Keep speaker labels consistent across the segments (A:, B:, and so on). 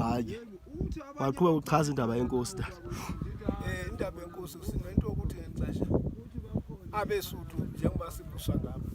A: Hayi. Waqhubeka uchaza indaba yenkosi tata.
B: Indaba yenkosi sinento yokuthi ngexesha abeSuthu njengoba sibuswa ngabo.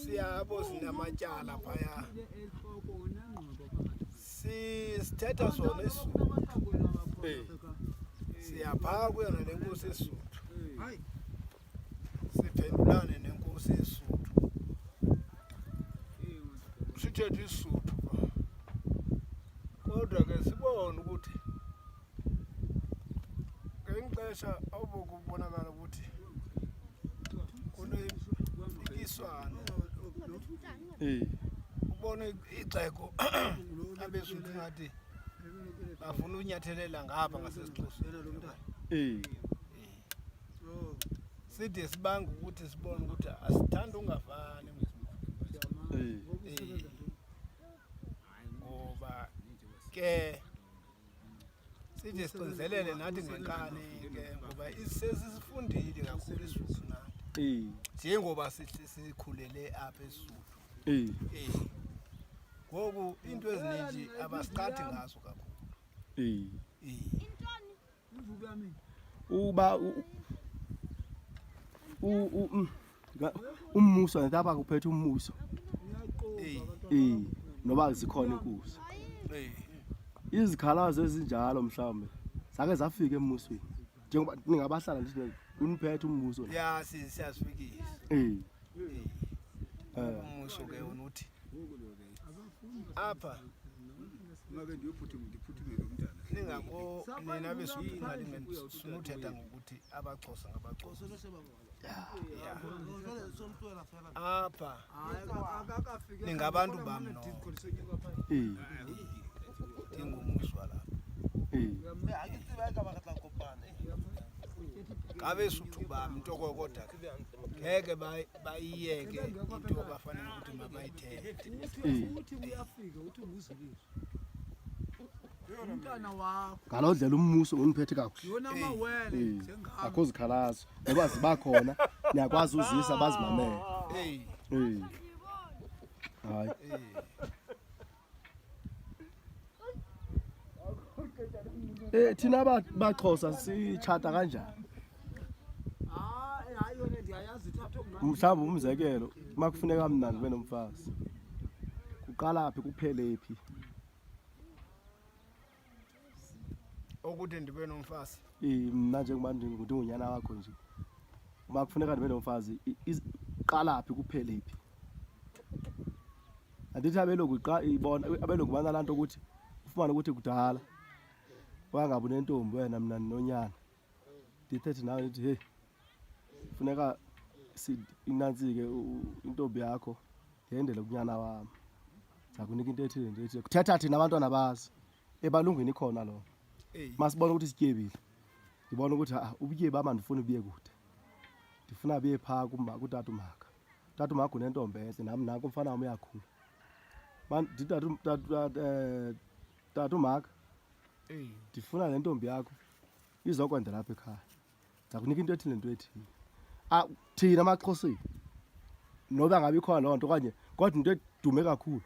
B: Siyabo sinamatyala phaya. Sithetha sona isiSuthu. Siyaphaa kuyona le nkosi yeSuthu. Siphendulane nenkosi yeSuthu. Sithethe isiSuthu. Kodwa ke sibone ukuthi ngenxesha obukubonakala ukuthi kunempikiswano. Ubone ixhego abeSuthu ngathi bafuna unyathelela ngapha ngasesiXhoseni. Side sibanga ukuthi sibone ukuthi asithanda ungavani ngoba ke side sicinzelele nathi ngenkani ke ngoba sesisifundile kakhulu isiSuthu nathi njengoba sikhulele apha esiSuthu. Ngoku into ezininzi abasiqathi ngazo kakhulu.
A: Uba ummuso ngaba kuphethe ummuso. Noba zikhona inkosi. Izikhalazo ezinjalo mhlawumbe zake zafika emmusweni. Njengoba ningabahlala nje uniphethe umbuso.
B: Ya siyazifikisa. Umbuso ke wona uthi apha ningabo nina beSuthu sinuthetha ngokuthi abaXhosa ngabaXhosa. Apha ningabantu bam no. Ndingumuzwa lapha. NgabeSuthu bam into kodwa ngeke bayiyeke into abafanele ukuthi mabayithethe.
A: Ngaloo ndlela ummuso uniphethe kakuhle. Akho zikhalazo noba ziba khona niyakwazi uzisa bazimamele. Hayi. Thina baXhosa sitshata kanjani? Mhlawumbi umzekelo uma kufuneka mna ndibe nomfazi kuqala phi kuphele phi?
B: Ukuthi ndibe nomfazi.
A: Mna njengoba ndingunyana wakho nje uma kufuneka ndibe nomfazi qala phi kuphele phi? Andithi abelungu xa ibona abelungu banalaa nto ukuthi ufumane ukuthi kudala wangabe unentombi wena mna ndinonyana ndithethe nawe ndithi heyi funeka inantsike intombi yakho ndiyendele kunyana wam ndiza kunika into ethile nto ethile. Kuthetha thina abantwana bazi ebalungwini ikhona loo nto. Masibona ukuthi sityebile ndibona ukuthi ha ubutyebi bam andifuni buye kude ndifuna buye phaa kutata uMaka. Tata uMaka unentombi entle nam nanku umfana wam uyakhula. Tata uMaka ndifuna le ntombi yakho izokwendela apha ekhaya ndiza kunika into ethile nento ethile. Thina amaXhoseni noba ngabe ikhona loo nto okanye kodwa into edume kakhulu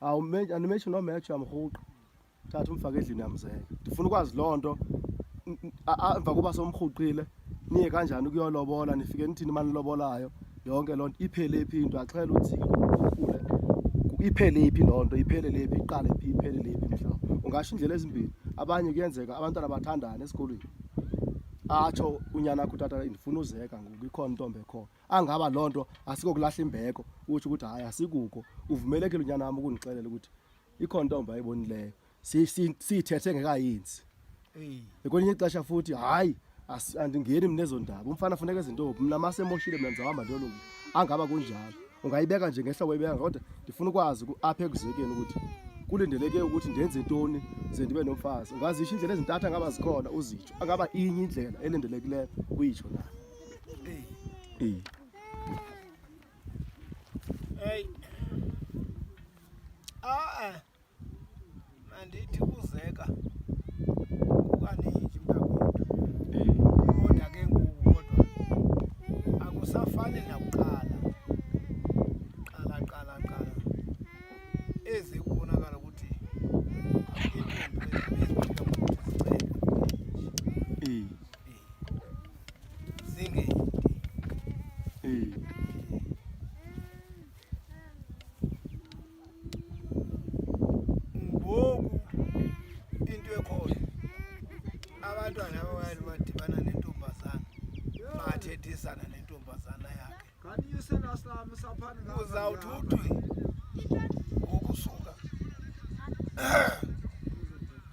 A: animetsho nometsho uyamrhuqa thatha umfake endlini uyamzeka. Ndifuna ukwazi loo nto emva koba somrhuqile niye kanjani ukuyolobola nifike nithini uma nilobolayo yonke loo nto iphele phi into axhele utsiki kukhule iphele phi loo nto iphelele phi iqale phi iphelele phi mhlawumbi. Ungasho iindlela ezimbini abanye kuyenzeka abantwana bathandane esikolweni atsho unyana wakho utata ndifuna uzeka ngoku ikhona intombi ekhona. Angaba loo nto asikokulahla imbeko utsho ukuthi hayi asikuko uvumelekile unyana wam ukundixelela ukuthi ikhona intombi ayibonileyo siyithethe ngekayenzi. Kwelinye ixesha futhi hayi andingeni mna ezo ndaba umfana funeka ezintombi mna masemoshile mna ndizawuhamba ndiyolunga. Angaba kunjalo ungayibeka nje ngehlobo oyibeka kodwa ndifuna ukwazi apha ekuzekeni ukuthi kulindeleke ukuthi ndenze ntoni ze ndibe nomfazi. Ungazisho iindlela ezintathu angaba zikhona uzitsho angaba inye indlela elindelekileyo uyitsho nayo.
B: Hey. Ah. Mandithi kuzeka kukaninji mntakwethu. Kodwa ke ngoku kodwa akusafani nakuqala. Qala qala qala. Ezi Wayele wadibana nentombazana, bathethisana nentombazana yakhe. Uzawuthi uthi ngokusuka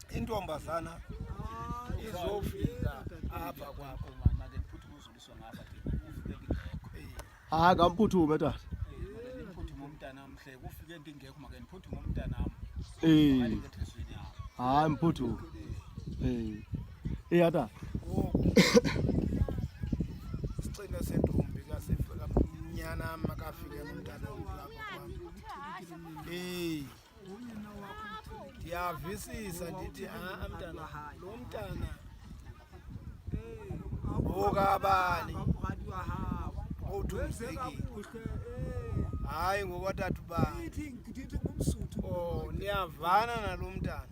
B: intombazana izofika apha kwakho.
A: Hayi, kamphuthume tata. Eh. Hayi, mphuthume. Eh. Iya tata.
B: Ngoku isicino sentombi kasifika mnyana makafike nomntana lapha kwam. Eh. Ndiyavisisa ndithi a mntana lo mntana okabani uthi umzekile hayi ngokwatata uba oh niyavana nalo mntana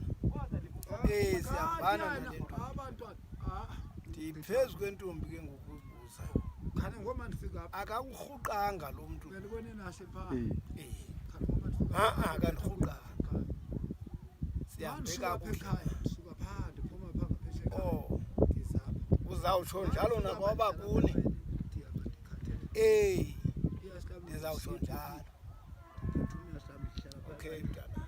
B: eh siyavana nale ntombi ndiphezu kwentombi ke ngokuzibuza akakurhuqanga lo mntu.
A: Eh.
B: A-a akandirhuqanga, sihambe kakuhle. Oh, uzawutsho njalo nakwaba kuni. Eh, ndizawutsho njalo. Okay mntana,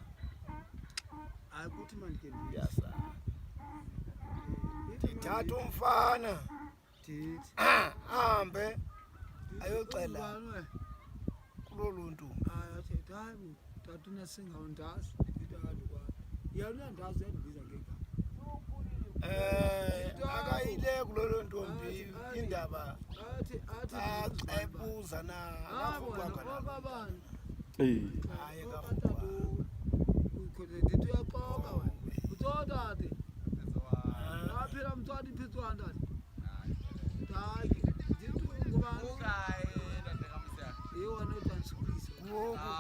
B: uyasala. Ndithatha umfana ahambe ayoxela kulolu ntombi. Eh, akayile kulolo ntombi indaba axebuza na akarhuqwanga na.
A: Eh.
B: Hayi, akarhuqwanga. Ngoku ke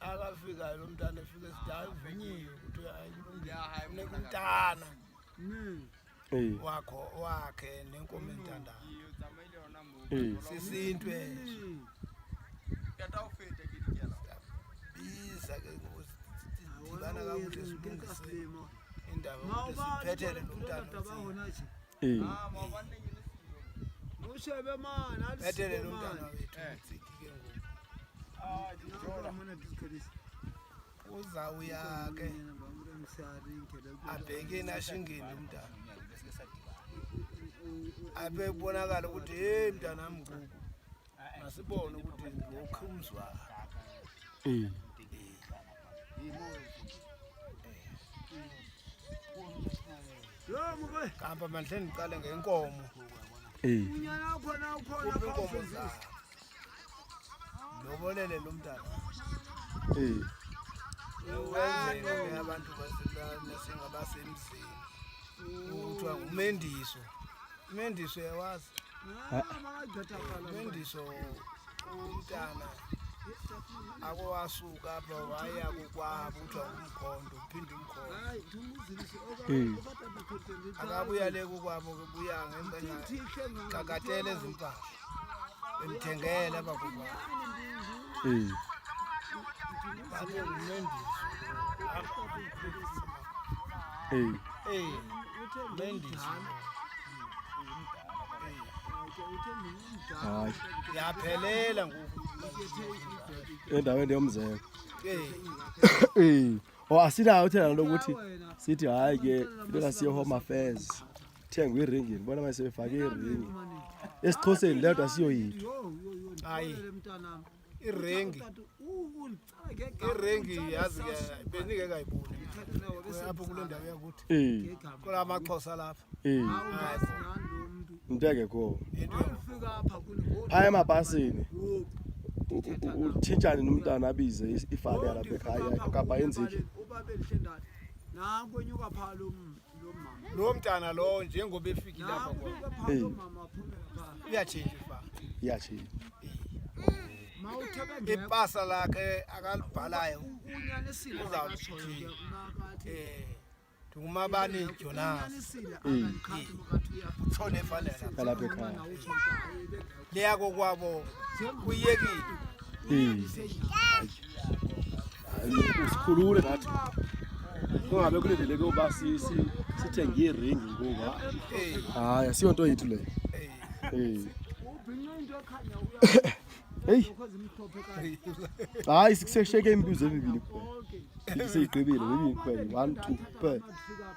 B: akafikayo lo mntana efike sithi hayi uvunyiwe ukuthi hayi kulungile funeka umntana
A: Eh.
B: wakho wakhe nenkomo entandayo.
A: Eh.
B: Sisintu eso. Biza ke ngoku sidibana kakuhle silungise indaba ukuthi siphethele lo mntana.
A: Eh.
B: Phethele lo mntana wethu sithi ke ngoku uzawuya ke abheke enashingeni umntana abe kubonakala ukuthi hey mntanami ngoku masibone ukuthi ngokho umzwakhe.
A: Eh.
B: Kampa mandle ndiqale ngenkomo.
A: Eh.
B: Khupha inkomo zakhe lobolele lo mntana.
A: Eh.
B: Wenzele abantu basengabasemzini kuthiwa ngumendiso. Umendiso uyawazi? Umendiso umntana akowasuka apha waya kokwabo kuthiwa ngumkhondo uphinde umkhondo.
A: Eh.
B: Akabuya le kokwabo ke buya ngexesha kakatele ezimpahla emthengele apha kokwabo.
A: Eh.
B: Bathi ngumendiso.
A: Eh.
B: Eh, mendiso.
A: Hayi.
B: Yaphelela ngoku.
A: Endaweni yomzeko.
B: Eh,
A: Eh. Oh, asinayo thina lokuthi sithi hayi ke funeka siye Home Affairs. Thengwe iringi, bona manje sebefake iringi. EsiXhoseni lento asiyoyiphi.
B: Hayi. Irengi. Irengi yazi ke bendingekayiboni. Apho kule ndawo yakuthi.
A: Eh.
B: Kula maXhosa lapha.
A: Eh. Into engekho.
B: Into
A: Phaya emapasini uthintshane nomntana abize ifani yalapha ekhaya kapa yenzeki.
B: Lo mntana lo njengoba efikile apha kwa.
A: Eh.
B: Uyatshintsha ifa.
A: Iyatshintsha.
B: Ipasa lakhe akalibhalayo uzawuthi eh ndingumabani Jonas.
A: Eh.
B: Utshone efanele.
A: Yalapha ekhaya.
B: Liyako kwabo kuyekile.
A: Eh. Hayi, usikhulule nathi. Kungabe kulindeleke uba sithenge iringi ngoku. Hayi, asiyonto yethu leyo. Eh. Heyi. Hayi, sikushiyeke imibuzo emibini kuphela. Seyigqibile mibini kuphela. 1 2 kuphela.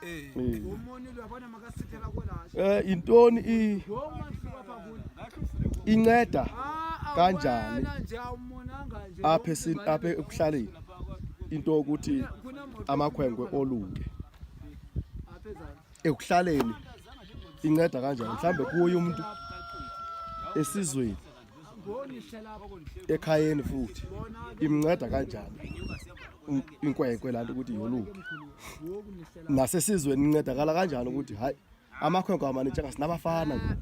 A: Eh. Eh intoni i inceda kanjani apha apha ekuhlaleni into yokuthi amakhwenkwe oluke ekuhlaleni inceda kanjani mhlambe kuye umuntu esizweni ekhayeni futhi imnceda kanjani inkwenkwe laa nto ukuthi yoluke nasesizweni incedakala kanjani ukuthi hayi amakhwenkwe amanintshi angasinabafana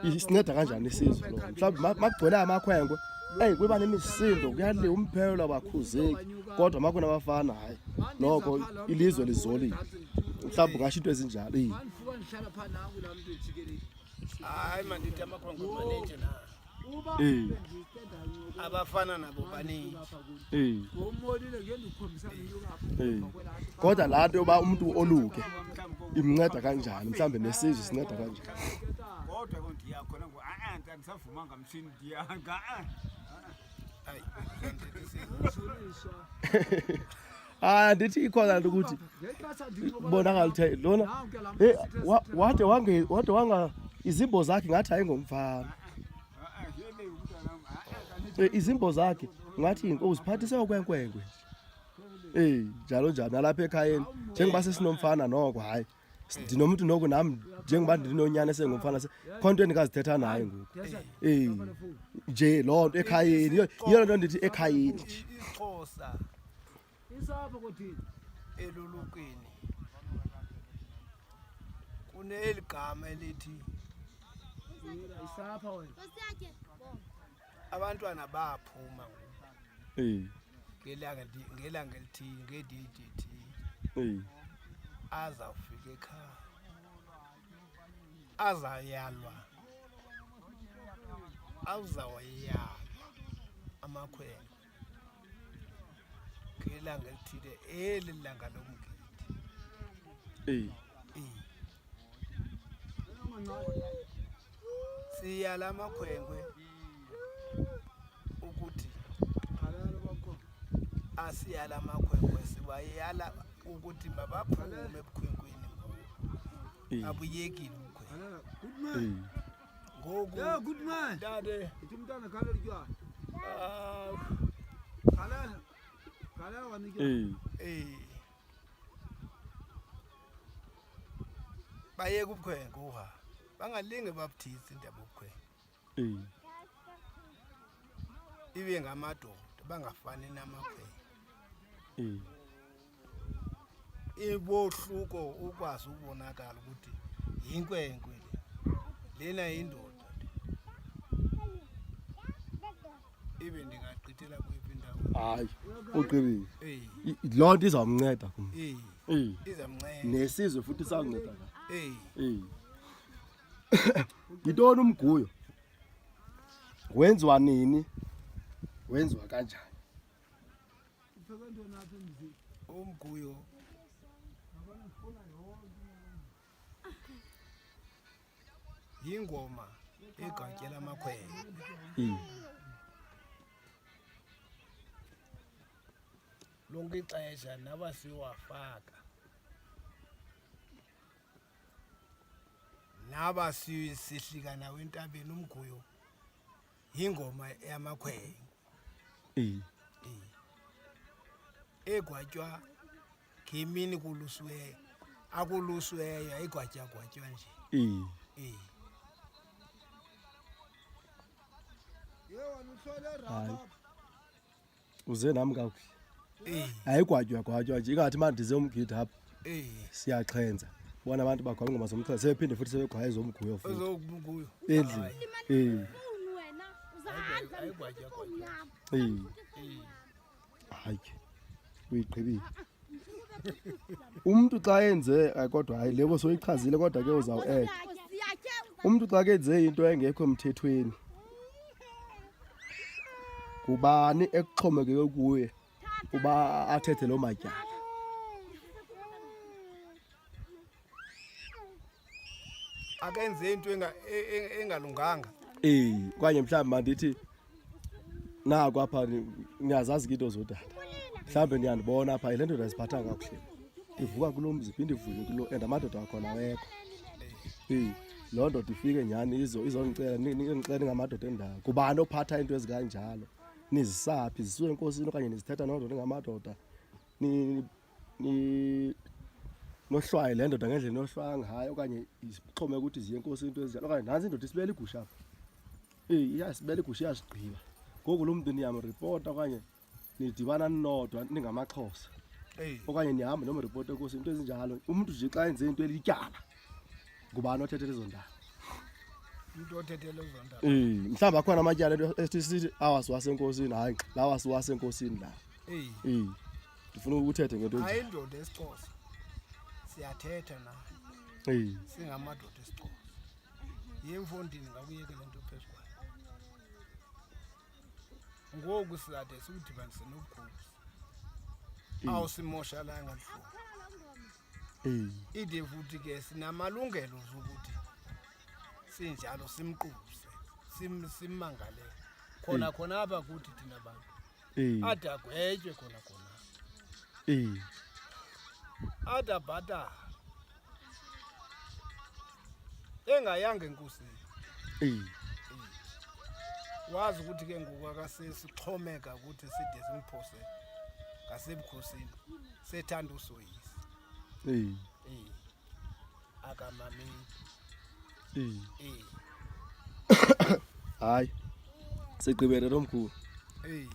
A: isinceda kanjani isizwe lo mhlawumbi makugcwele amakhwenkwe eyi kuba nemisindo kuyaliwa umphelo abakhuzeki kodwa makunabafana hayi noko ilizwe lizolile mhlawumbi ungasho into ezinjalo iyi
B: hayi mandithi amakhwenkwe maninji na
A: Eh.
B: Abafana nabo baningi.
A: Eh. Eh. Kodwa laa nto yoba umntu oluke imnceda kanjani mhlawumbe nesizwe sinceda kanjani?
C: Kodwa ke ndiya khona ngo a-a andisavumanga mshini ndiya
B: Hayi.
A: Hayi andithi ikhona nto ukuthi bonakala uthe lona hey wade wange wade wanga izimbo zakhe ngathi ayingomfana. Eh, izimbo zakhe ngathi uziphathise okwenkwenkwe. Eh njalo njalo nalapha ekhayeni njengoba sesinomfana noko hayi ndinomntu noko nam njengoba ndinonyana esengumfana khona into endingazithetha naye ngoku eh nje loo nto ekhayeni yiyo loo nto ndithi ekhayeni nje
B: isixhosa elulukweni kuneli gama elithi abantwana baphuma ngoku
A: eh
B: ngelanga ngelanga elithile ngedate ethile
A: eh
B: azawufika ekhaya azayalwa azawayalwa amakhwenkwe ngelanga elithile eli langa lomgidi
A: eh
B: siyala amakhwenkwe ukuthi asiyala amakhwenkwe siwayala ukuthi mabaphume ebukhwenkweni ngoku abuyekile ubukhwenkwe ngoku
C: Yeah, good man.
B: Dade.
C: Ithi umntwana khalela utywala.
B: Ah,
C: Khalela. Khalela wena utywala.
B: eh. Bayeke ubukhwenkwe uha. Bangalinge babuthise indaba yobukhwenkwe. Ibe ngamadoda bangafani namakhwenkwe. Ibohluko ukwazi ukubonakala ukuthi yinkwenkwe le. Lena yindoda le. Ibe ndingagqithela kwiphi indawo?
A: Hayi, ugqibile.
B: Eh,
A: Loo nto izawumnceda kum.
B: eh,
A: Eh.
B: izamnceda.
A: Nesizwe futhi sawuncedakala.
B: Eh.
A: Eh. Yintoni umguyo? Wenziwa nini? Wenziwa kanjani?
B: Umguyo yingoma egatyela amakhwenkwe. Lonke ixesha naba siwafaka naba sihlika nawo entabeni umguyo yingoma yamakhwenkwe egwatywa ngemini kulusiweyo akulusiweyo ayigwatyagwatywa nje
A: Hayi. Uze nam kakuhle. Ayigwatywa gwatywa nje ingathi manje ndize umgidi apha. Siyaxhenza. Bona abantu bagwaba ingoma zomxhenzo sebephinde futhi sebegwaya ezomguyo futhi.
B: Ezomguyo.
A: Endlini. Eh. Eh. Hayi. Uyigqibile. Umntu xa enze kodwa hayi lebo soyichazile kodwa ke uzawuadd. Umntu xa kenze into engekho emthethweni ngubani ekuxhomekeke kuye uba athethe loo matyala?
B: Akenze into engalunganga.
A: Okanye mhlawumbi mandithi naku apha niyazazi ke into zootata, mhlawumbi niyandibona apha, yile ndoda iziphatha kakuhle, ivuka kulo mzi iphinde ivuke kulo, and amadoda akhona awekho. Loo ndoda ifike nyhani izondicela, nindixele ningamadoda endawo, ngubani ophatha iinto ezikanjalo, nizisaphi, zisuke enkosini okanye nizithetha nodwa ningamadoda, nohlwaye le ndoda ngendlela enohlwaya ngayo, okanye ixhome ukuthi ziye enkosini into ezinjalo, okanye nantsi indoda isibela igusha apha. Iyasibela igusha, iyasigqiba. Ngoku lo mntu niyamripota okanye nidibana ninodwa ningamaXhosa, okanye nihamba nomripota enkosini, into ezinjalo. Umntu nje xa enze into elityala, ngubani othethela ezo ndaba?
B: Umntu othethela ezo ndaba.
A: Mhlawumbi akhona amatyala into esithi sithi awasiwasenkosini, hayi lawa asiwasenkosini la. Ndifuna ukuthethe ngento
B: enje. Hayi, indoda esiXhosa siyathetha nayo. Singamadoda esiXhosa. Yemfondini ngakuyeke le nto phezu kwayo. Ngoku sizade siwudibanise nobukhosi. Awusimosha la ngalihloko. Ide futhi ke sinamalungelo zokuthi sinjalo simquse, simmangalele. Khona khona apha kuthi thina bantu. Ade agwetywe khona khona. Ade abhatale. Engayanga enkosini. Wazi ukuthi ke ngoku akasesixhomeka ukuthi side simphose ngasebukhosini, sethanda usoyisa. Akamameli.
A: Hayi, sigqibele nomkhulu.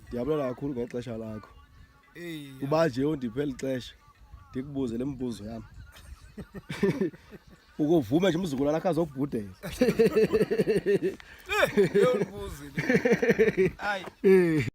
A: Ndiyabulela kakhulu ngexesha lakho. Uba nje undiphe eli xesha ndikubuze le mibuzo yam. Ukuvume nje umzukulwana akhe azokubhudela.
B: Uyondibuzile. Hayi.